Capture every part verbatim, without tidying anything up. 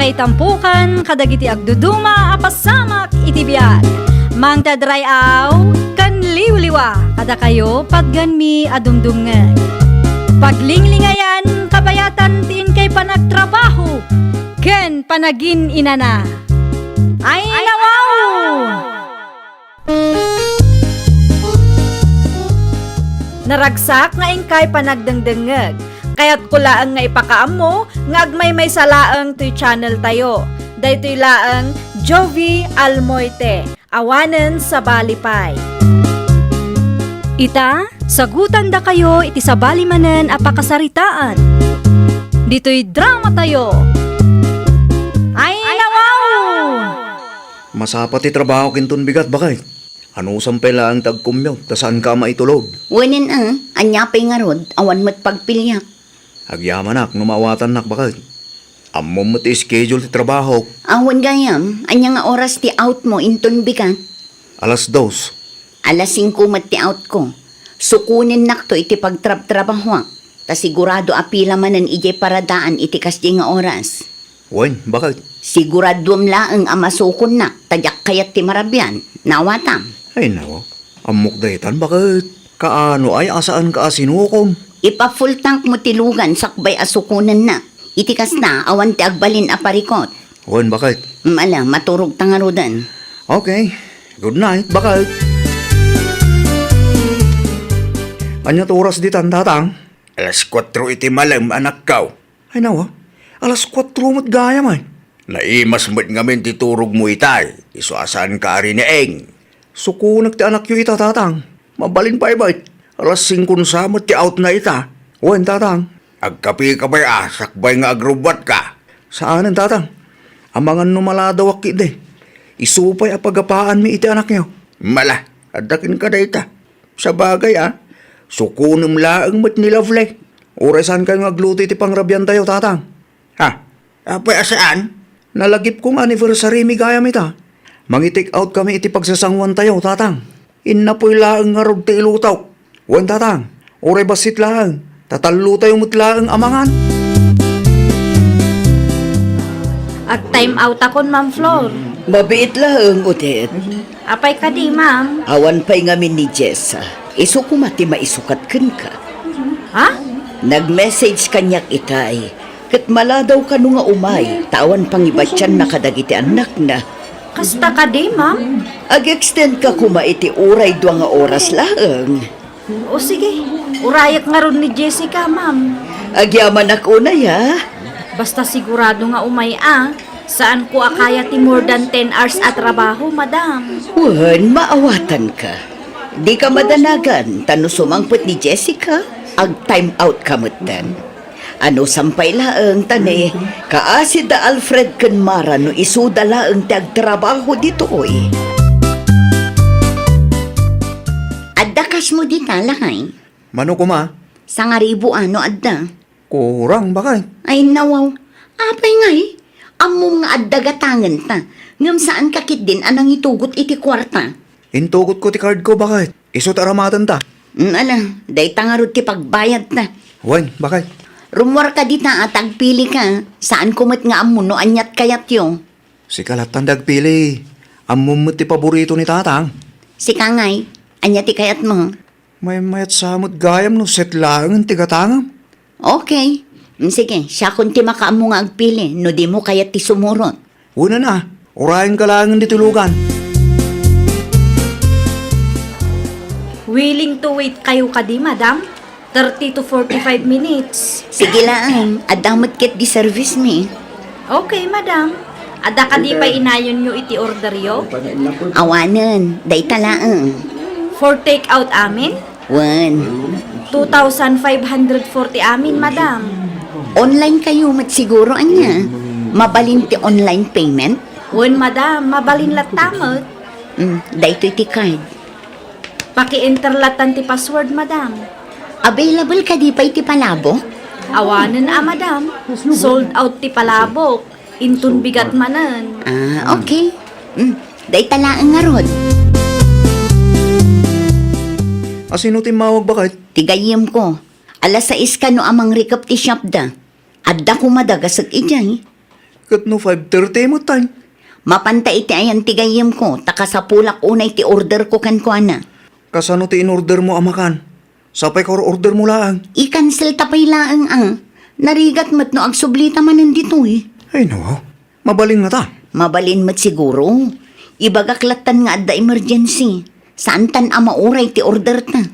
Itampukan kadagiti agduduma a pasamak iti biag. Mangted ray-aw ken liwliwa kadakayo patgenmi a dumdumngeg. Paglinglingayan kabayatan ti inkay panagtrabaho ken panagin-inana. Ay, nawaw! Naragsak nga inkay panagdengdengngeg. Kayatko laeng nga ipakaammo nga agmaymaysa laeng toy channel tayo. Daytoy laeng Jovie Almoite, awanen sabali pay. Ita, sagutandakayo iti sabali manen a pakasaritaan. Ditoy drama tayo. Ay, nawaw! Masapa ti trabahok inton bigat, baket. Anusam pay laeng ti agcommute, ta saanka a maitulod. Wenen a, ania pay ngarud, awan met pagpiliak. Agyamanak no maawatannak, baket. Ammom met ti schedule ti trabahok. Awan gayam, ania nga oras ti out mo inton bigat? Alas dos. Alas singko met ti out ko. Sukonennakto iti pagtrabtrabahoak, ta sigurado a pila manen idiay paradaan iti kasdiay nga oras. Wen, baket? Siguraduem laeng a masukonnak, ta diak kayat ti marabian. Nawatam? Ay, nawa. Ammok daytan, baket? Kaano ay a saanka a sinukon? Ipa-full tank mo ti lugan sakbay a sukonennak. Iti kasta, awan ti agbalin a parikot. Wen, baket? Mala, maturog ta ngaruden. Okay. Good night, baket. Ania ti oras ditan, tatang? Alas kuatro iti malem, anakko. Ay, nawa, alas kuatro met gayam ay. Naimas met ngamin ti turogmo itay, isu a saanka a rinaing. Sukonek ti anakyo ita, tatang. Mabalin pay met. Alas singkon sa met ti outna ita. Wen, tatang. Agkapika pay a, sakbay nga agrubbuatka? Saanen, tatang. Amangan no maladawak ketdi. Isu pay a pagapaanmi iti anakyo. Mala, adda kenka dayta. Sabagay a, sukonem laeng met ni Lovely. Uray saankayo nga agluto iti pangrabiantayo, tatang. Ha? Apay a saan? Nalagipko nga anniversary mi gayam ita. Mangi-take out kami iti pagsasanguantayo, tatang. Innapoy laeng ngarud ti ilutok. Wen, tatang, uray bassit laeng, ta tallotayo met laeng a mangan. Ag-time outakon, Ma'am Flor. Mabiit laeng, Odette. Apay kadi, ma'am? Awan pay ngamin ni Jessa. Isu koma ti maisukat kenka. Ha? Nag-message kaniak itay, ket maladaw kano nga umay, ta awan pangibatianna kadagiti annakna. Kasta kadi, ma'am? Ag-extend ka koma iti uray dua nga oras laeng. O sige, urayek ngarud ni Jessica, ma'am. Agyamanak unay, a. Basta sigurado nga umay a. Saanko a kaya ti more than ten hours a trabaho, madam. Wen, maawatanka. Dika madanagan, ta no sumangpet ni Jessica, ag-time out ka metten. Anusam pay laeng ta ni, kaasi da Alfred ken Mara no isuda laeng ti agtrabaho ditoy. Adda cash mo dita, lakay? Mano koma? Sangaribu a no adda. Kurang, baket. Ay, nawaw. Apay ngay? Ammom nga adda gatangenta. Ngem saanka ketdin a nangitugot iti kuarta. Intugotko ti cardko, baket. Isu ti aramatenta. Mm, ala, dayta ngarud ti pagbayadta. Wen, baket. Rummuarka dita a ta agpilika. Saanko met nga ammo no aniat kayatyo. Sika lattan ti agpili. Ammom met ti paborito ni tatang. Sika ngay, ania ti kayatmo? Maymayat sa met gayam no set laengen ti gatangam. Okay. Mm, sige, siakon ti makaammo nga agpili no dimo kayat ti sumurot. Unan a, urayenka laengen ditoy lugan. Willing to wait kayo kadi, madam? Thirty to forty-five minutes. Sige laeng, adda met ketdi service mi. Okay, madam. Adda kadi pay inayonyo iti orderyo? Awanen, dayta laeng. For take out amin? Wen. Two thousand five hundred forty amin, madam. Online kayo met siguro, ania? Mabalin ti online payment? Wen, madam, mabalin latta met. Mm, daytoy ti card. Paki-enter lattan ti password, madam. Available kadi pay ti palabok? Awanen a, madam. Sold out ti palabok. Inton bigat manen. Ah, okay. Mm, dayta laeng ngarud. Asino ti immawag, baket? Ti gayyemko. Alas sais kano a mangrikep ti shopda. Adda koma dagasek idiay. Ket no five thirty met, tay? Mapanta iti ayan ti gayyemko, ta kasapulak unay ti orderko kenkuana. Kasano ti in-ordermo a makan? Sapay ka or-ordermo laeng. I-cancel ta pay laeng a. Narigat met no agsublita manen ditoy. Ay, no. Mabalin ngata. Mabalin met siguro. Ibagak lattan nga adda emergency. Saantan a mauray ti orderta.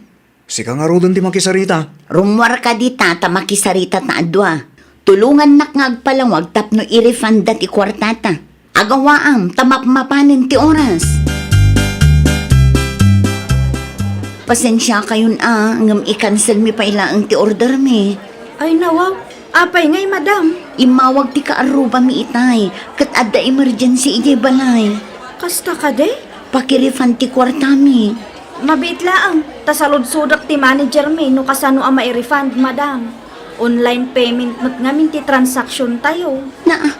Sika ngaruden ti makisarita. Rummuarka dita ta makisarita ta a dua. Tulongannak nga agpalawag tapno i-refunda ti kuartata. Agawaam ta mapmapanen ti oras. Pasensiakayon a, ngem i-cancelmi pay laeng ti ordermi. Ay, nawaw. Apay ngay, madam? Immawag ti kaarrubami itay, ket adda emergency idiay balay. Kasta kadi? Pakirefund ti kuartami. Mabiit laeng, ta saludsodek ti managermi no kasano a mai-refund, madam. Online payment met ngamin ti transaksiontayo. Naa,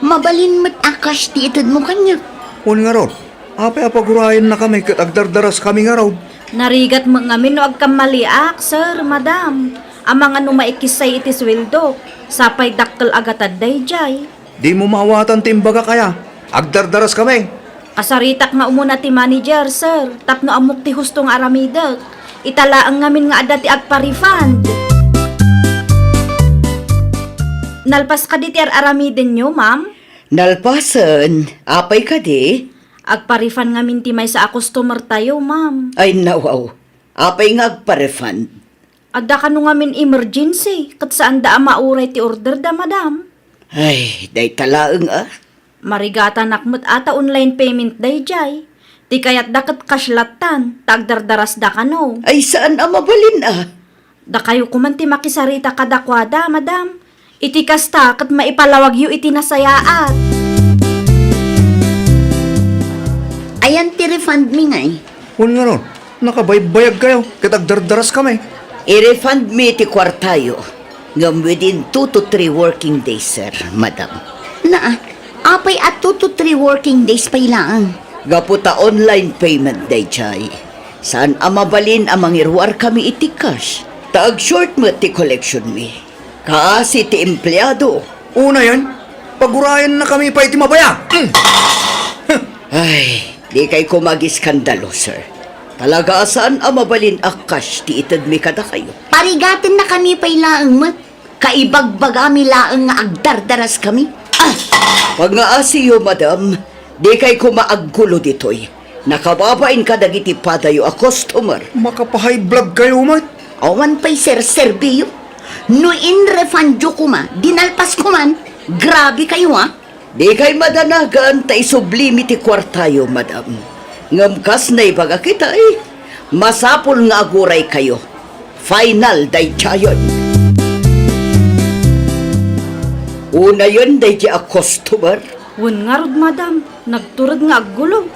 mabalin met a cash ti itedmo kaniak. Wen ngarud, apay a pagurayennakami ket agdardaraskami ngarud? Narigat met ngamin no agkammaliak, sir, madam. Amangan no maikissay iti sueldok, sapay dakkel a gatad daydiay. Dimo maawatan ti imbagak aya. Agdardaraskami. Kasaritak nga umuna ti manager, sir, tapno ammok ti husto nga aramidek. Ita laeng ngamin nga adda ti agpa-refund. Nalpas kadi ti ar-aramidenyo, ma'am? Nalpasen. Apay kadi? Agpa-refund ngamin ti maysa a customer tayo, ma'am. Ay, nawaw. Apay nga agpa-refund? Adda kano ngamin emergency, ket saanda a mauray ti order da, madam. Ay, dayta laeng a. Marigatanak met a ta online payment daydiay. Ti kayatda ket cash lattan, ta agdardarasda kano. Ay, saan a mabalin a. Dakayo koman ti makisarita kadakuada, madam. Iti kasta, ket maipalawagyo iti nasayaat. Ayan ti refund mi ngay. Wen ngarud, nakabaybayag kayo, ket agdardaras kami. I-refund mi ti kuartayo, ngem within two to three working days, sir, madam. Naa, apay a two to three working days pay laeng? Gapu ta online payment daydiay. Saan a mabalin a mangiruar kami iti cash, ta ag-short met ti collection mi. Kaasi ti empleado. Unayen, pagurayennakami pay ti mabaya. Mm. Ay, dikay koma agiskandalo, sir. Talaga a saan a mabalin a cash ti itedmi kadakayo. Parigatennakami pay laeng met. Kaibagbagami laeng nga agdardaras kami. Ah! Pangaasiyo, madam. Dikay koma aggulo ditoy. Nakababain kadagiti padayo a customer. Makapahayblag kayo met. Awan pay serserbiyo. No in-refundyo koma, dinalpas koman. Grabe kayo, ah. Dikay madanagan ta isublimi ti kuartayo, madam. Ngem kas naibaga kitay, masapul nga aguray kayo. Final daydiayen. Unayen daydi a customer. Wen ngarud, madam, nagtured nga aggulo.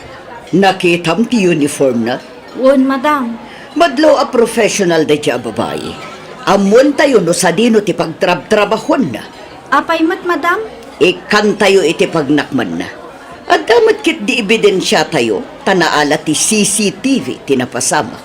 Nakitam ti uniformna? Wen, madam. Madlaw a professional daydi a babai. Ammoentayo no sadino ti pagtrabtrabahuanna. Apay met, madam? Ikkantayo iti pagnakmanna. Adda met ketdi ebidensiatayo ta naala ti C C T V ti napasamak.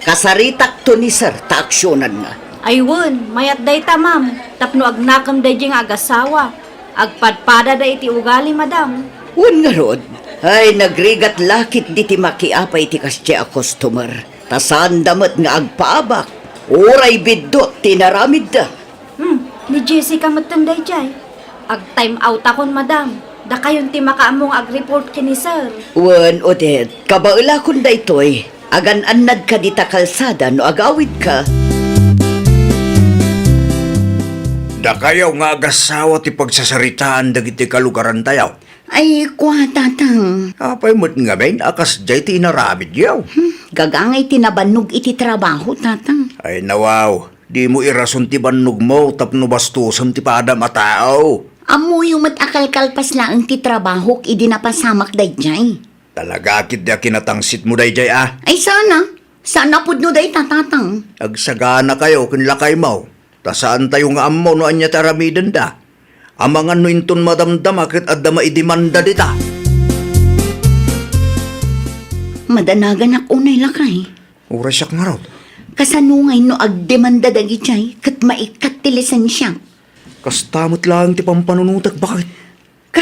Kasaritakto ni sir ta aksionanna. Ay wen, mayat dayta, ma'am, tapno agnakem daydi nga agasawa. Agpadpadada iti ugali, madam. Wen ngarud, ay nagrigat la ketdi ti makiapay iti kasdiay a customer. Ta saanda met nga agpaabak, uray biddut ti inaramidda. Hmm, ni Jessica metten daydiay. Ag-time out akon, madam. Dakayon ti makaammo nga ag-report ken ni sir. Wen, Odette, kabaelakon daytoy. Agan-annad ka dita kalsada no agawidka. Dakayo nga agasawa ti pagsasaritaan dagiti kalugarantayo. Ay, kua, tatang. Apay met ngamin a kasdiay ti inaramidyo? Hmm, gagangay ti nabannog iti trabaho, tatang. Ay, nawaw, dimo irason ti bannogmo tapno bastosen ti padam a tao. Ammoyo met a kalkalpas laeng ti trabahok idi napasamak daydiay. Talaga ketdi a kinatangsitmo daydiay a? Ay, saan a? Saan a pudno dayta, tatang? Agsagana kayo ken lakaymo, ta saantayo nga ammo no ania ti aramidenda. Amangan no inton madamdama ket adda maidemanda dita. Madanaganak unay, lakay. Uray siak ngarud. Kasano ngay no agdemanda dagiti ay ket maikkat ti lisensiak? Kasta met laeng ti pampanunotek, baket.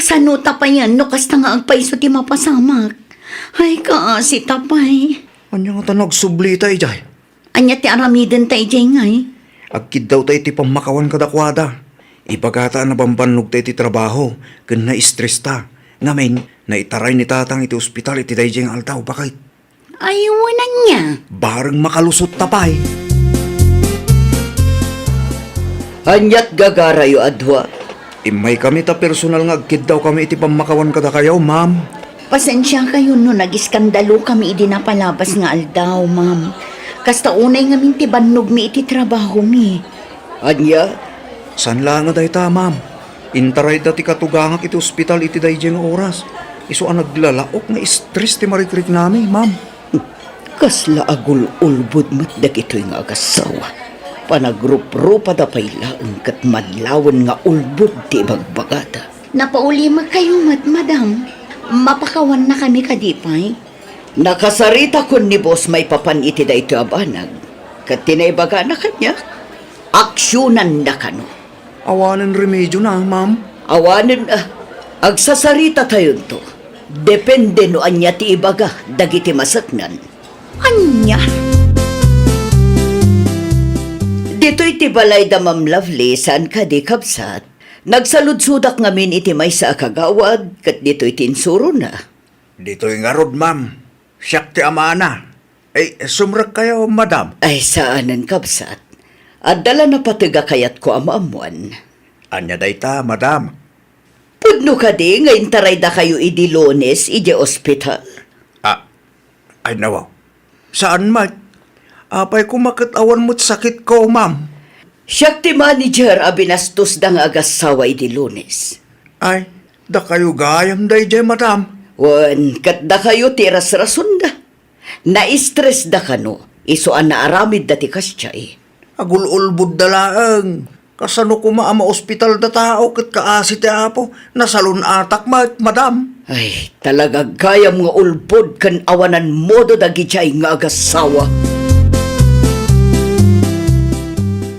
Sano ta payen no kasta nga agpayso ti mapasamak? Ay, kaasi ta pay. Ania ngata no agsublita idiay? Ania ti aramidenta idiay ngay? Agkiddawta iti pammakawan kadakuada. Ibagata a nabambannogta iti trabaho ken na-stresta. Ngamin, naitaray ni Tatang iti ospital iti daydiay nga aldaw. Baket? Ay, wen ania? Bareng makalusotta pay. Aniat gagarayo a dua? Immaykami ta personal nga agkiddawkami iti pammakawan kadakayo, ma'am. Pasensiakayon no nagiskandalokami idi napalabas nga aldaw, ma'am. Kasta unay ngamin ti bannogmi iti trabahomi. Ania? Saan laeng a dayta, ma'am. Intarayda ti katugangak iti ospital iti daydiay nga oras. Isu a naglalaok nga stress ti marikriknami, ma'am. Kasla agul-ulbod met dagitoy nga agassawa. Panagruprupada pay laeng ket madlawen nga ulbod ti ibagbagada. Napaulimekkayo met, madam. Mapakawannakami kadi pay? Nakasaritakon ni boss maipapan iti daytoy a banag. Ket ti naibagana kaniak, aksionanda kano. Awanen remedio na, ma'am? Awanen, ah, agsasaritatayonto. Depende no ania ti ibaga dagiti maseknan. Ania? Ditoy ti balay da Ma'am Lovely, saan kadi, kabsat? Nagsaludsodak ngamin iti maysa a kagawad, ket ditoy ti insurona. Ditoy ngarud, ma'am. Siak ti amana. Ay, sumrekkayo, madam. Ay, saanen, kabsat. Adda la napateg a kayatko a maammuan. Ania dayta, madam? Pudno kadi nga intaraydakayo idi Lunes idiay ospital? Ah, ay, nawaw. Saan met? Apay koma ket awan met sakitko, ma'am? Siak ti manager a binastosda nga agassawa idi Lunes. Ay, dakayo gayam daydiay, madam. Wen, ket dakayo ti irasrasonda. Naistresda kano, isu a naaramidda ti kasdiay. Agul-ulbodda laeng. Kasano koma a maospitalda tao ket kaasi ti Apo? Nasalun-atak met, madam. Ay, talaga gayam nga ulbod ken awanan modo dagidiay nga agassawa.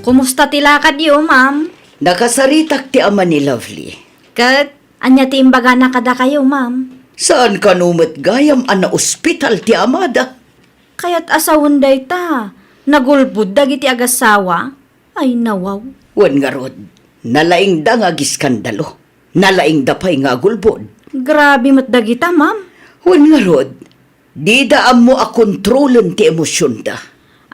Kumusta ti lakadyo, ma'am? Nakasaritak ti ama ni Lovely. Ket ania ti imbagana kadakayo, ma'am? Saan kano met gayam a naospital ti amada? Kayat a sawen dayta, nagulbod dagiti agassawa? Ay, nawaw. Wen ngarud, nalaingda nga agiskandalo. Nalaingda pay nga agulbod. Grabe met dagita, ma'am. Wen ngarud, dida ammo a kontrolen ti emosionda.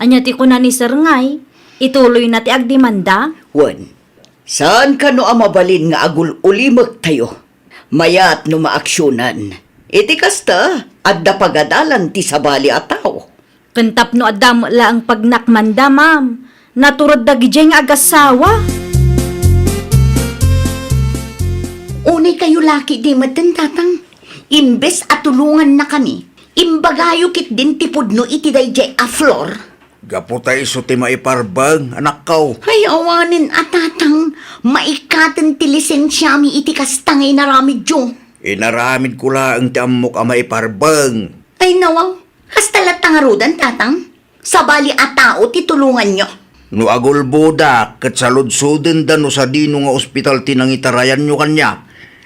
Ania ti kuna ni Sir ngay? Ituloyna ti agdemanda? Wen, saan kano a mabalin nga agul-ulimektayo? Mayat no maaksionan. Iti kasta, adda pagadalan ti sabali a tao. Ken tapno adda met laeng pagnakmanda, ma'am, naturod dagidiay nga agassawa. Unay kayo laki di metten, Tatang. Imbes a tulongannakami, imbagayo ketdin ti pudno iti daydiay a floor. Gapu ta isu ti maiparbeng, anakko. Ay, awanen a, Tatang, maikkaten ti lisensiami iti kasta nga inaramidyo. Inaramidko laeng ti ammok a maiparbeng. Ay, nawaw. Kasta latta ngaruden, Tatang? Sabali a tao ti tulonganyo. No agulbodak ket saludsodenda no sadino nga ospital ti nangitarayanyo kaniak,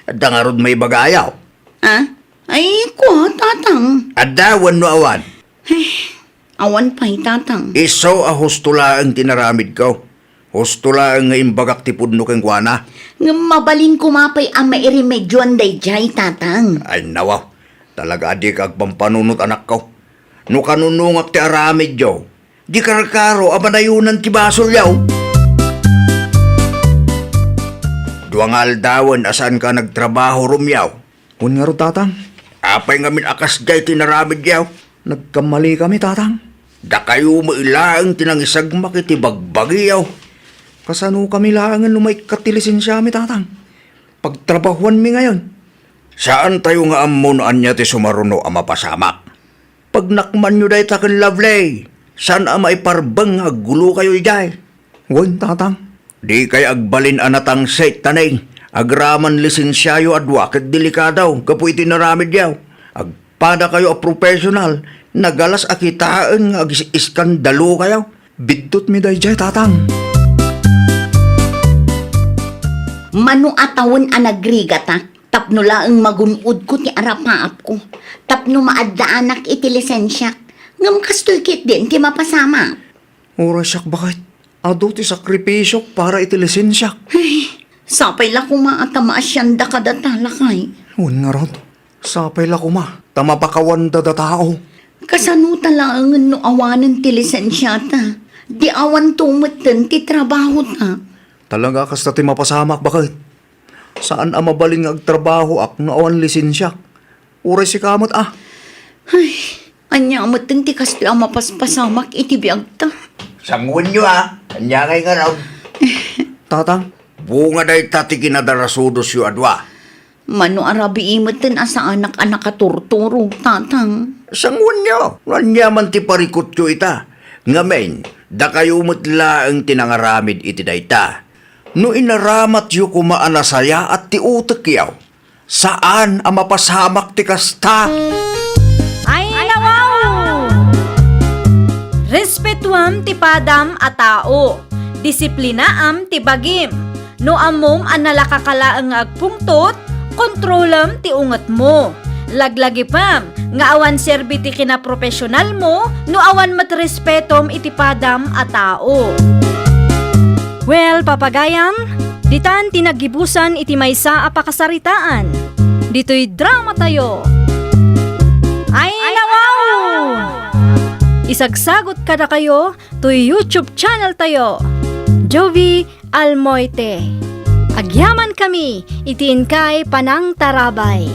adda ngarud maibagayo? Ah? Ay, kua, Tatang. Adda wenno awan? Ay, awan pay, Tatang. Isu a husto laeng ti inaramidko. Husto laeng nga imbagak ti pudno kenkuana. Ngem mabalin koma pay a mairemedioan daydiay, Tatang. Ay, nawaw. Talaga a dika agpampanunot, anakko. No kanunongak ti aramidyo, di karkaro a manayonan ti basolyo. Dua nga aldawen a saanka nagtrabaho, Romeo. Wen ngarud, Tatang. Apay ngamin a kasdiay ti inaramidyo? Nagkammalikami, Tatang. Dakayo met laeng ti nangisagmak iti bagbagiyo. Kasanokami laengen no maikkat ti lisensiami, Tatang? Pagtrabahuanmi ngayon. Saantayo nga ammo no ania ti sumaruno a mapasamak. Pagnakmanyo dayta ken Lovely, saan a maiparbeng nga aggulokayo idiay. Wen, Tatang. Dikay agbalin a natangsit, Taneng. Agraman lisensiayo a dua ket delikado gapu iti inaramidyo. Agpadakayo a professional, nagalas a kitaen nga agis-iskandalokayo. Biddutmi daydiay, Tatang. Mano a tawen a nagrigatak, Tapno laeng magun-odko ti arapaapko, tapno maaddaanak iti lisensiak, ngem kastoy ketdin ti mapasamak. Uray siak, baket, adu ti sakripisiok para iti lisensiak. Ay, sapay la koma a ta maasiandaka data, lakay. Wen ngarud, sapay la koma ta mapakawanda datao. Kasano ta laengen no awanen ti lisensiata? Di awanto metten ti trabahota. Talaga kasta ti mapasamak, baket. Saan a mabalin nga agtrabahoak no awan lisensiak. Uray sika met a. Ay, ania metten ti kastoy a mapaspasamak iti biagta? Sanguenyo a, ania ngay ngarud? Tatang? Bunga dayta ti kinadarasudosyo a dua. Mano a rabii metten a saanak a nakaturturo, Tatang? Sanguenyo, no ania man ti parikutyo ita. Ngamin, dakayo met laeng ti nangaramid iti dayta. No inaramatyo koma a nasayaat ti utekyo, saan a mapasamak ti kasta. Ay, nawaw! Respetuam ti padam a tao. Disiplinaam ti bagim. No ammom a nalaka ka laeng nga agpungtot, kontrolam ti ungetmo. Laglagipem nga awan serbi ti kinaprofesionalmo no awan met respetom iti padam a tao. Well, papagayam, ditan ti naggibusan iti maysa a pakasaritaan. Ditoy dramatayo. Ay, nawaw! Isagsagot kadakayo toy YouTube channel tayo, Jovie Almoite. Agyaman kami iti inkay panangtarabay.